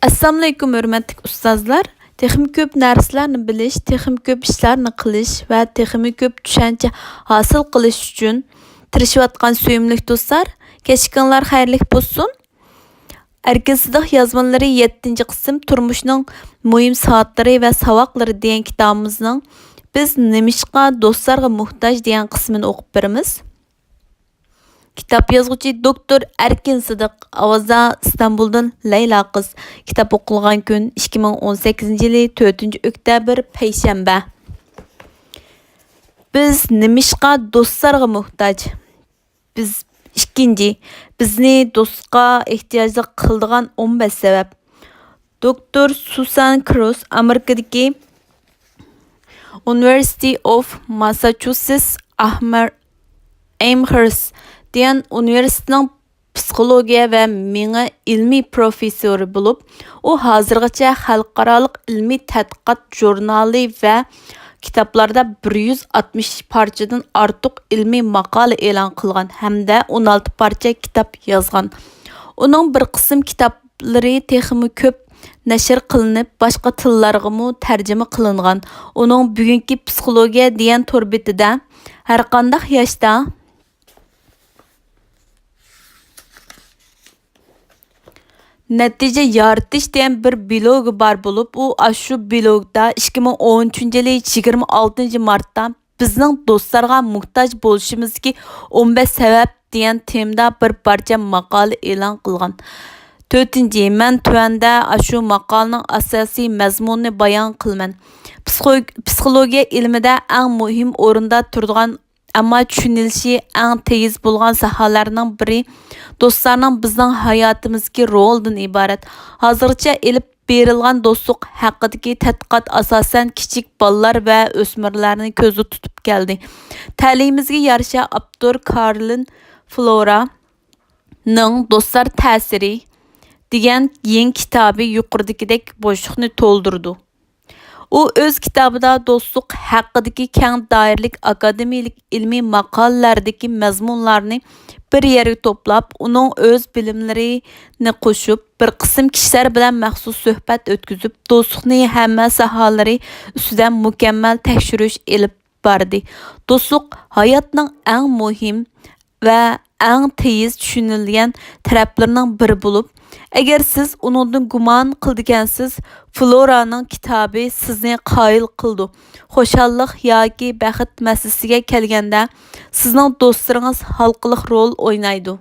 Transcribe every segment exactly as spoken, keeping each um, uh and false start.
ئەسسالامۇئەلەيكۇم، ھۆرمەتلىك ئۇستازلار! تېخىمۇ كۆپ نەرسىلەرنى بىلىش، تېخىمۇ كۆپ ئىشلارنى قىلىش ۋە تېخىمۇ كۆپ چۈشەنچە ھاسىل قىلىش ئۈچۈن تىرىشىۋاتقان سۆيۈملۈك دوستلار، كەچلىكىڭلار خەيرلىك بولسۇن! ئەركىن سىدىق يازمىلىرى يەتتىنچى قىسىم، تۇرمۇشنىڭ مۇھىم سائەتلىرى ۋە ساۋاقلىرى دېگەن كىتابىمىزنىڭ بىز نېمىشقا دوستلارغا موھتاج دېگەن قىسمىنى ئوقۇپ بېرىمىز. كىتاب يازغۇچى دوكتور ئەركىن سىدىق، ئاۋازدا ئىستانبۇلدىن لەيلا قىز. كىتاب ئوقۇلغان كۈن ئىككى مىڭ ئون سەككىزىنچى يىلى تۆتىنچى ئۆكتەبىر، پەيشەنبە. بىز نېمىشقا دوستلارغا موھتاج؟ بىز، ئىككىنچى، بىزنى دوستقا ئېھتىياجلىق قىلىدىغان ئون بەش سەۋەب. دوكتور سۇسان كروس ئامېرىكىدىكى University of Massachusetts Amherst دېگەن ئۇنىۋېرسىتېتنىڭ پسىخولوگىيە ۋە مېڭە ئىلمىي پروفېسسورى بولۇپ، ئۇ ھازىرغىچە خەلقئارالىق ئىلمىي تەتقىقات ژۇرنالى ۋە كىتابلاردا بىر يۈز ئاتمىش پارچىدىن ئارتۇق ئىلمىي ماقالە ئېلان قىلغان ھەمدە ئون ئالتە پارچە كىتاب يازغان. ئۇنىڭ بىر قىسىم كىتابلىرى تېخىمۇ كۆپ نەشر قىلىنىپ، باشقا تىللارغىمۇ تەرجىمە قىلىنغان. ئۇنىڭ بۈگۈنكى پسىخولوگىيە دېگەن تور بېتىدە ھەرقانداق ياشتا نەتىجە يارىتىش دېگەن بىر بىلوگى بار بولۇپ، ئۇ ئاشۇ بىلوگدا ئىككى مىڭ ئون ئۈچىنچى يىلى يىگىرمە ئالتىنچى مارتتا بىزنىڭ دوستلارغا موھتاج بولۇشىمىزدىكى ئون بەش سەۋەب دېگەن تېمىدا بىر پارچە ماقالە ئېلان قىلغان. تۆتىنچى، مەن تۆۋەندە ئاشۇ ماقالىنىڭ ئاساسىي مەزمۇنىنى بايان قىلىمەن. پسىخو-، پسىخولوگىيە ئىلمىدە ئەڭ مۇھىم ئورۇندا تۇرىدىغان، ئەمما چۈشىنىلىشى ئەڭ تېيىز بولغان ساھەلەرنىڭ بىرى دوستلارنىڭ بىزنىڭ ھاياتىمىزدىكى رولىدىن ئىبارەت. ھازىرغىچە ئېلىپ بېرىلغان دوستلۇق ھەققىدىكى تەتقىقات ئاساسەن كىچىك بالىلار ۋە ئۆسمۈرلەرنى كۆزدە تۇتۇپ كەلدى. تەلىيىمىزگە يارىشا، ئاپتور كارلىن فلورانىڭ دوستلار تەسىرى دېگەن يېڭى كىتابى يۇقىرىدىكىدەك بوشلۇقنى تولدۇرىدۇ. ئۇ ئۆز كىتابىدا دوستلۇق ھەققىدىكى كەڭ دائىرىلىك ئاكادېمىيەلىك ئىلمىي ماقالىلەردىكى مەزمۇنلارنى بىر يەرگە توپلاپ، ئۇنىڭ ئۆز بىلىملىرىنى قوشۇپ، بىر قىسىم كىشىلەر بىلەن مەخسۇس سۆھبەت ئۆتكۈزۈپ، دوستلۇقنى ھەممە ساھەلىرى ئۈستىدە مۇكەممەل تەكشۈرۈش ئېلىپ باردى. دوستلۇق ھاياتنىڭ ئەڭ مۇھىم ۋە ئەڭ تېيىز چۈشىنىلگەن تەرەپلىرىنىڭ بىرى بولۇپ، ئەگەر سىز ئۇنىڭدىن گۇمان قىلىدىكەنسىز، فلورانىڭ كىتابى سىزنى قايىل قىلىدۇ. خۇشاللىق ياكى بەخت مەسىلىسىگە كەلگەندە، سىزنىڭ دوستلىرىڭىز ھالقىلىق رول ئوينايدۇ.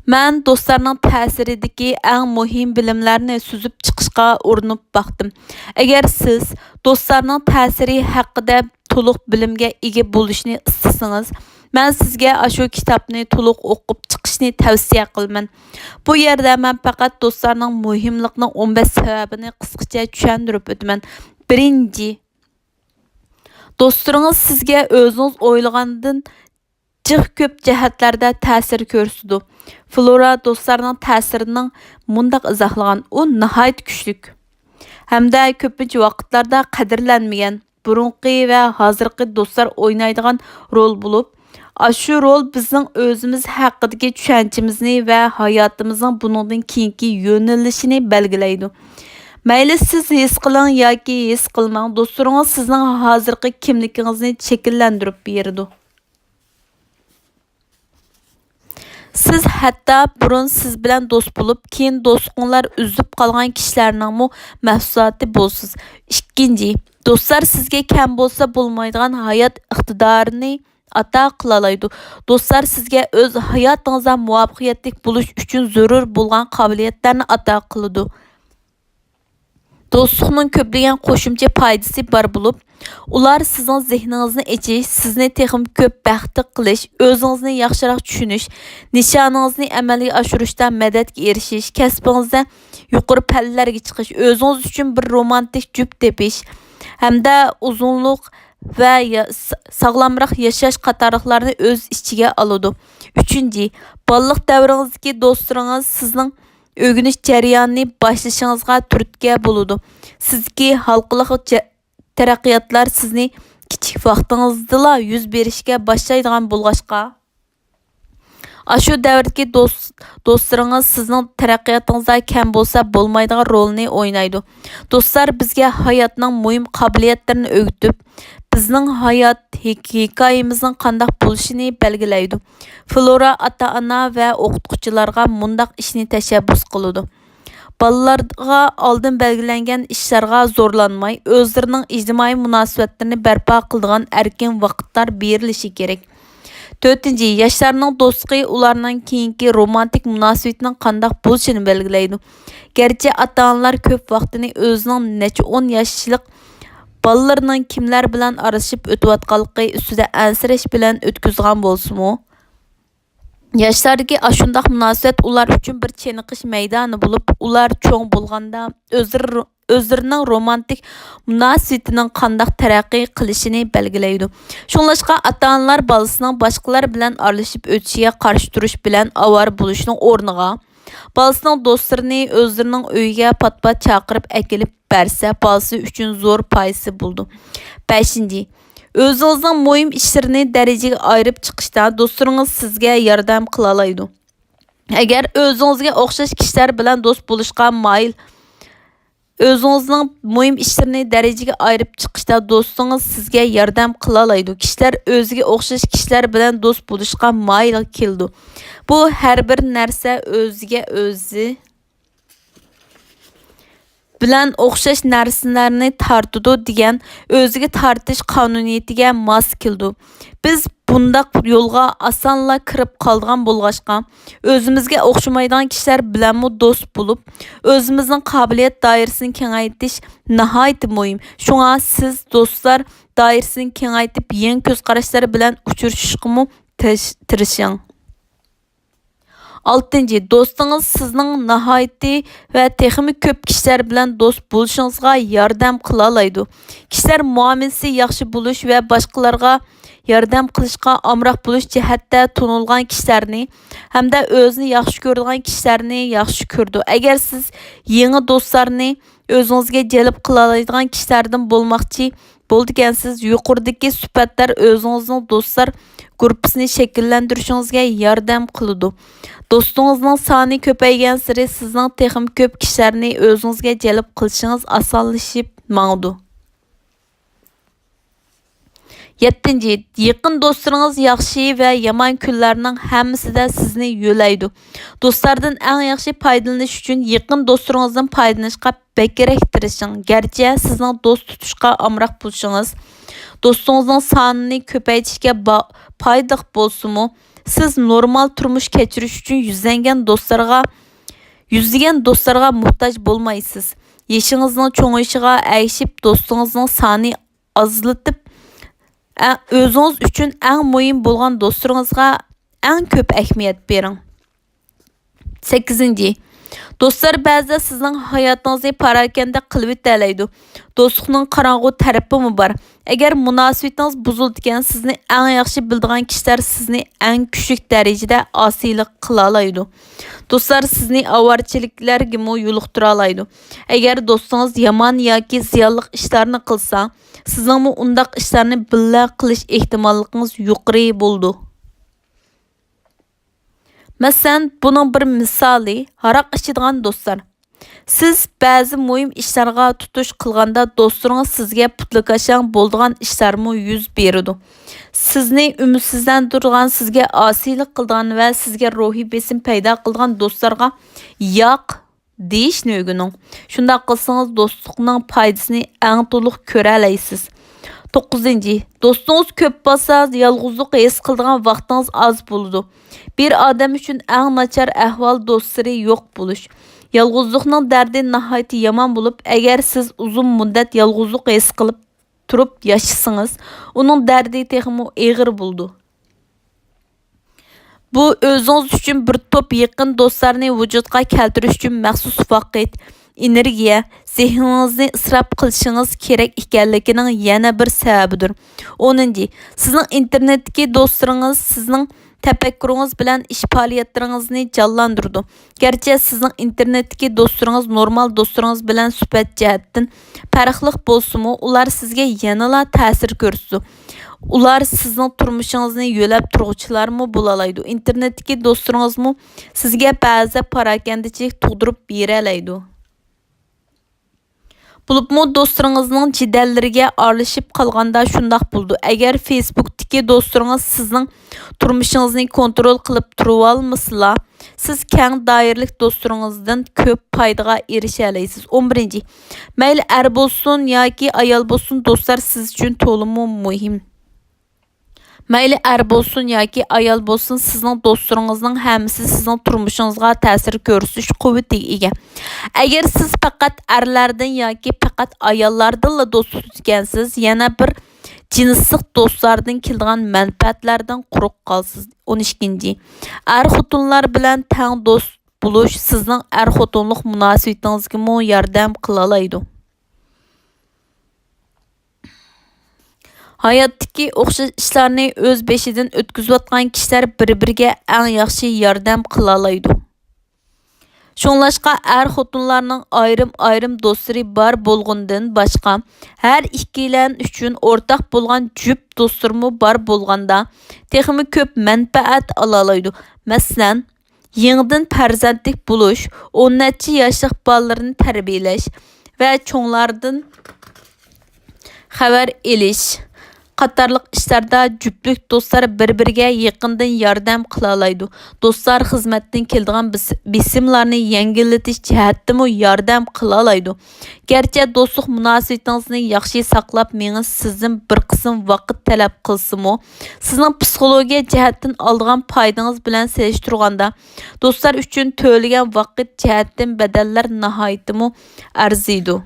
مەن دوستلارنىڭ تەسىرىدىكى ئەڭ مۇھىم بىلىملەرنى سۈزۈپ چىقىشقا ئۇرۇنۇپ باقتىم. ئەگەر سىز دوستلارنىڭ تەسىرى ھەققىدە تولۇق بىلىمگە ئىگە بولۇشنى ئىستىسىڭىز، مەن سىزگە ئاشۇ كىتابنى تولۇق ئوقۇپ چىقىشنى تەۋسىيە قىلىمەن. بۇ يەردە مەن پەقەت دوستلارنىڭ مۇھىملىقىنىڭ ئون بەش سەۋەبىنى قىسقىچە چۈشەندۈرۈپ ئۆتىمەن. بىرىنچى، دوستلىرىڭىز سىزگە ئۆزىڭىز ئويلىغاندىن جىق كۆپ جەھەتلەردە تەسىر كۆرسىتىدۇ. فلورا دوستلارنىڭ تەسىرىنىڭ مۇنداق ئىزاھلىغان، ئۇ ناھايىتى كۈچلۈك ھەمدە كۆپىنچە ۋاقىتلاردا قەدىرلەنمىگەن بۇرۇنقى ۋە ھازىرقى دوستلار ئوينايدىغان رول بولۇپ، ئاشۇ رول بىزنىڭ ئۆزىمىز ھەققىدىكى چۈشەنچىمىزنى ۋە ھاياتىمىزنىڭ بۇنىڭدىن كېيىنكى يۆنىلىشىنى بەلگىلەيدۇ. مەيلى سىز ھېس قىلىڭ ياكى ھېس قىلماڭ، دوستلىرىڭىز سىزنىڭ ھازىرقى كىملىكىڭىزنى شەكىللەندۈرۈپ بېرىدۇ. سىز ھەتتا بۇرۇن سىز بىلەن دوست بولۇپ، كېيىن دوستلۇقۇڭلار ئۈزۈلۈپ قالغان كىشىلەرنىڭمۇ مەھسۇلاتى بولىسىز. ئىككىنچى، دوستلار سىزگە كەم بولسا بولمايدىغان ھايات ئىقتىدارىنى ئاتا قىلالايدۇ. دوستلار سىزگە ئۆز ھاياتىڭىزدا مۇۋەپپەقىيەتلىك بولۇش ئۈچۈن زۆرۈر بولغان قابىلىيەتلەرنى ئاتا قىلىدۇ. دوستلۇقنىڭ كۆپلىگەن قوشۇمچە پايدىسى بار بولۇپ، ئۇلار سىزنىڭ زېھنىڭىزنى ئېچىش، سىزنى تېخىمۇ كۆپ بەختلىك قىلىش، ئۆزىڭىزنى ياخشىراق چۈشىنىش، نىشانىڭىزنى ئەمەلگە ئاشۇرۇشتا مەدەتكە ئېرىشىش، كەسپىڭىزدە يۇقىرى پەللىلەرگە چىقىش، ئۆزىڭىز ئۈچۈن بىر رومانتىك جۈپ تېپىش ھەمدە ئۇزۇنلۇق ۋە يا-، سا-، ساغلامراق ياشاش قاتارلىقلارنى ئۆز ئىچىگە ئالىدۇ. ئۈچىنچى، بالىلىق دەۋرىڭىزدىكى دوستلىرىڭىز سىزنىڭ ئۆگىنىش جەريانىنى باشلىشىڭىزغا تۈرتكە بولىدۇ. سىزدىكى ھالقىلىق جە-، تەرەققىياتلار سىزنى كىچىك ۋاقتىڭىزدىلا يۈز بېرىشكە باشلايدىغان بولغاچقا، ئاشۇ دەۋردىكى دوست-، دوستلىرىڭىز سىزنىڭ تەرەققىياتىڭىزدا كەم بولسا بولمايدىغان رولنى ئوينايدۇ. دوستلار بىزگە ھاياتنىڭ مۇھىم قابىلىيەتلىرىنى ئۆگىتىپ، بىزنىڭ ھايات ھېك-، ھېكايىمىزنىڭ قانداق بولۇشىنى بەلگىلەيدۇ. فلورا ئاتا-ئانا ۋە ئوقۇتقۇچىلارغا مۇنداق ئىشنى تەشەببۇس قىلىدۇ. بالىلارغا ئالدىن بەلگىلەنگەن ئىشلارغا زورلانماي، ئۆزلىرىنىڭ ئىجتىمائىي مۇناسىۋەتلىرىنى بەرپا قىلىدىغان ئەركىن ۋاقىتلار بېرىلىشى كېرەك. تۆتىنچى، ياشلارنىڭ دوستلۇقى ئۇلارنىڭ كېيىنكى رومانتىك مۇناسىۋىتىنىڭ قانداق بولۇشىنى بەلگىلەيدۇ. گەرچە ئاتا-ئانىلار كۆپ ۋاقتىنى ئۆزىنىڭ نەچچە ئون ياشلىق بالىلىرىنىڭ كىملەر بىلەن ئارىلىشىپ ئۆتۈۋاتقانلىقى ئۈستىدە ئەنسىرەش بىلەن ئۆتكۈزىدىغان بولسىمۇ، ياشلاردىكى ئاشۇنداق مۇناسىۋەت ئۇلار ئۈچۈن بىر چېنىقىش مەيدانى بولۇپ، ئۇلار چوڭ بولغاندا ئۆزلىرى، ئۆزلىرىنىڭ رومانتىك مۇناسىۋىتىنىڭ قانداق تەرەققىي قىلىشىنى بەلگىلەيدۇ. شۇڭلاشقا، ئاتا-ئانىلار بالىسىنىڭ باشقىلار بىلەن ئارىلىشىپ ئۆتۈشىگە قارشى تۇرۇش بىلەن ئاۋارە بولۇشنىڭ ئورنىغا، بالىسىنىڭ دوستلىرىنى ئۆزلىرىنىڭ ئۆيىگە پات-پات چاقىرىپ ئەكېلىپ بەرسە، بالىسى ئۈچۈن زور پايدىسى بولىدۇ. بەشىنچى، ئۆزىڭىزنىڭ مۇھىم ئىشلىرىنى دەرىجىگە ئايرىپ چىقىشتا دوستلىرىڭىز سىزگە ياردەم قىلالايدۇ. ئەگەر ئۆزىڭىزگە ئوخشاش كىشىلەر بىلەن دوست بولۇشقا مايىل، ئۆزىڭىزنىڭ مۇھىم ئىشلىرىنى دەرىجىگە ئايرىپ چىقىشتا دوستىڭىز سىزگە ياردەم قىلالايدۇ. كىشىلەر ئۆزىگە ئوخشاش كىشىلەر بىلەن دوست بولۇشقا مايىل كېلىدۇ. بۇ ھەر بىر نەرسە ئۆزىگە ئۆزى بىلەن ئوخشاش نەرسىلەرنى تارتىدۇ دېگەن ئۆزىگە تارتىش قانۇنىيىتىگە ماس كېلىدۇ. بىز بۇنداق يولغا ئاسانلا كىرىپ قالىدىغان بولغاچقا، ئۆزىمىزگە ئوخشىمايدىغان كىشىلەر بىلەنمۇ دوست بولۇپ، ئۆزىمىزنىڭ قابىلىيەت دائىرىسىنى كېڭەيتىش ناھايىتى مۇھىم. شۇڭا سىز دوستلار دائىرىسىنى كېڭەيتىپ، يېڭى كۆز قاراشلار بىلەن ئۇچرىشىشقىمۇ تىرىش-، تىرىشىڭ. ئالتىنچى، دوستىڭىز سىزنىڭ ناھايىتى ۋە تېخىمۇ كۆپ كىشىلەر بىلەن دوست بولۇشىڭىزغا ياردەم قىلالايدۇ. كىشىلەر مۇئامىلىسى ياخشى بولۇش ۋە باشقىلارغا ياردەم قىلىشقا ئامراق بولۇش جەھەتتە تونۇلغان كىشىلەرنى ھەمدە ئۆزىنى ياخشى كۆرىدىغان كىشىلەرنى ياخشى كۆرىدۇ. ئەگەر سىز يېڭى دوستلارنى ئۆزىڭىزگە جەلپ قىلالايدىغان كىشىلەردىن بولماقچى بولىدىكەنسىز، يۇقىرىدىكى سۈپەتلەر ئۆزىڭىزنىڭ دوستلار گۇرۇپپىسىنى شەكىللەندۈرۈشىڭىزگە ياردەم قىلىدۇ. دوستىڭىزنىڭ سانى كۆپەيگەنسېرى سىزنىڭ تېخىمۇ كۆپ كىشىلەرنى ئۆزىڭىزگە جەلپ قىلىشىڭىز ئاسانلىشىپ ماڭىدۇ. يەتتىنچى، يېقىن دوستلىرىڭىز ياخشى ۋە يامان كۈنلەرنىڭ ھەممىسىدە سىزنى يۆلەيدۇ. دوستلاردىن ئەڭ ياخشى پايدىلىنىش ئۈچۈن يېقىن دوستلىرىڭىزدىن پايدىلىنىشقا بەكرەك تىرىشىڭ. گەرچە سىزنىڭ دوست تۇتۇشقا ئامراق بولۇشىڭىز دوستىڭىزنىڭ سانىنى كۆپەيتىشكە با-، پايدىلىق بولسىمۇ، سىز نورمال تۇرمۇش كەچۈرۈش ئۈچۈن يۈزلەنگەن دوستلارغا، يۈزلىگەن دوستلارغا موھتاج بولمايسىز. يېشىڭىزنىڭ چوڭىيىشىغا ئەگىشىپ، دوستىڭىزنىڭ سانى ئازلىتىپ، ئە-، ئۆزىڭىز ئۈچۈن ئەڭ مۇھىم بولغان دوستلىرىڭىزغا ئەڭ كۆپ ئەھمىيەت بېرىڭ. سەككىزىنچى، دوستلار بەزىدە سىزنىڭ ھاياتىڭىزنى پاراكەندە قىلىۋېتەلەيدۇ. دوستلۇقنىڭ قاراڭغۇ تەرىپىمۇ بار. ئەگەر مۇناسىۋىتىڭىز بۇزۇلىدىكەن، سىزنى ئەڭ ياخشى بىلىدىغان كىشىلەر سىزنى ئەڭ كۈچلۈك دەرىجىدە ئاسىيلىق قىلالايدۇ. دوستلار سىزنى ئاۋارىچىلىكلەرگىمۇ يولۇقتۇرالايدۇ. ئەگەر دوستىڭىز يامان ياكى زىيانلىق ئىشلارنى قىلسا، سىزنىڭمۇ ئۇنداق ئىشلارنى بىللە قىلىش ئېھتىماللىقىڭىز يۇقىرى بولىدۇ. مەسىلەن، بۇنىڭ بىر مىسالى، ھاراق ئىچىدىغان دوستلار. سىز بەزى مۇھىم ئىشلارغا تۇتۇش قىلغاندا، دوستلىرىڭىز سىزگە پۇتلىكاشاڭ بولىدىغان ئىشلارمۇ يۈز بېرىدۇ. سىزنى ئۈمىدسىزلەندۈرىدىغان، سىزگە ئاسىيلىق قىلىدىغان ۋە سىزگە روھىي بېسىم پەيدا قىلىدىغان دوستلارغا ياق دېيىشنى ئۆگىنىڭ. شۇنداق قىلسىڭىز، دوستلۇقنىڭ پايدىسىنى ئەڭ تولۇق كۆرەلەيسىز. توققۇزىنچى، دوستىڭىز كۆپ بولسا، يالغۇزلۇق ھېس قىلىدىغان ۋاقتىڭىز ئاز بولىدۇ. بىر ئادەم ئۈچۈن ئەڭ ناچار ئەھۋال دوستلىرى يوق بولۇش. يالغۇزلۇقنىڭ دەردى ناھايىتى يامان بولۇپ، ئەگەر سىز ئۇزۇن مۇددەت يالغۇزلۇق ھېس قىلىپ تۇرۇپ ياشىسىڭىز، ئۇنىڭ دەردى تېخىمۇ ئېغىر بولىدۇ. بۇ ئۆزىڭىز ئۈچۈن بىر توپ يېقىن دوستلارنى ۋۇجۇدقا كەلتۈرۈش ئۈچۈن مەخسۇس ۋاقىت، ئېنېرگىيە، زېھنىڭىزنى ئىسراپ قىلىشىڭىز كېرەك ئىكەنلىكىنىڭ يەنە بىر سەۋەبىدۇر. ئونىنچى، سىزنىڭ ئىنتېرنېتتىكى دوستلىرىڭىز سىزنىڭ تەپەككۇرىڭىز بىلەن ئىش پائالىيەتلىرىڭىزنى جانلاندۇرىدۇ. گەرچە سىزنىڭ ئىنتېرنېتتىكى دوستلىرىڭىز نورمال دوستلىرىڭىز بىلەن سۈپەت جەھەتتىن پەرقلىق بولسىمۇ، ئۇلار سىزگە يەنىلا تەسىر كۆرسىتىدۇ. ئۇلار سىزنىڭ تۇرمۇشىڭىزنى يۆلەپ تۇرغۇچىلارمۇ بولالايدۇ. ئىنتېرنېتتىكى دوستلىرىڭىزمۇ سىزگە بەزىدە پاراكەندىچىلىك تۇغدۇرۇپ بېرەلەيدۇ. بولۇپمۇ دوستلىرىڭىزنىڭ جېدەللىرىگە ئارىلىشىپ قالغاندا شۇنداق بولىدۇ. ئەگەر فېيسبۇكتىكى دوستلىرىڭىز سىزنىڭ تۇرمۇشىڭىزنى كونترول قىلىپ تۇرۇۋالمىسىلا، سىز كەڭ دائىرىلىك دوستلىرىڭىزدىن كۆپ پايدىغا ئېرىشەلەيسىز. ئون بىرىنچى، مەيلى ئەر بولسۇن ياكى ئايال بولسۇن، دوستلار سىز ئۈچۈن تولىمۇ مۇھىم. مەيلى ئەر بولسۇن ياكى ئايال بولسۇن، سىزنىڭ دوستلىرىڭىزنىڭ ھەممىسى سىزنىڭ تۇرمۇشىڭىزغا تەسىر كۆرسىتىش قۇۋۋىتىگە ئىگە. ئەگەر سىز پەقەت ئەرلەردىن ياكى پەقەت ئاياللاردىنلا دوست تۇتىدىكەنسىز، يەنە بىر جىنسلىق دوستلاردىن كېلىدىغان مەنپەئەتلەردىن قۇرۇق قالىسىز. ئون ئىككىنچى، ئەر خوتۇنلار بىلەن تەڭ دوست بولۇش سىزنىڭ ئەر خوتۇنلۇق مۇناسىۋىتىڭىزگىمۇ ياردەم قىلالايدۇ. ھاياتتىكى ئوخشاش ئىشلارنى ئۆز بېشىدىن ئۆتكۈزۈۋاتقان كىشىلەر بىر-بىرىگە ئەڭ ياخشى ياردەم قىلالايدۇ. شۇڭلاشقا ئەر خوتۇنلارنىڭ ئايرىم-ئايرىم دوستلىرى بار بولغىنىدىن باشقا، ھەر ئىككىيلەن ئۈچۈن ئورتاق بولغان جۈپ دوستلىرىمۇ بار بولغاندا، تېخىمۇ كۆپ مەنپەئەت ئالالايدۇ. مەسىلەن، يېڭىدىن پەرزەنتلىك بولۇش، ئون نەچچە ياشلىق بالىلىرىنى تەربىيەلەش ۋە چوڭلاردىن خەۋەر ئېلىش قاتارلىق ئىشلاردا جۈپلۈك دوستلار بىر-بىرىگە يېقىندىن ياردەم قىلالايدۇ. دوستلار خىزمەتتىن كېلىدىغان بېس-، بېسىملارنى يەڭگىللىتىش جەھەتتىمۇ ياردەم قىلالايدۇ. گەرچە دوستلۇق مۇناسىۋىتىڭىزنى ياخشى ساقلاپ مېڭىش سىزدىن بىر قىسىم ۋاقىت تەلەپ قىلسىمۇ، سىزنىڭ پسىخولوگىيە جەھەتتىن ئالىدىغان پايدىڭىز بىلەن سېلىشتۇرغاندا، دوستلار ئۈچۈن تۆلىگەن ۋاقىت جەھەتتىن بەدەللەر ناھايىتىمۇ ئەرزىيدۇ.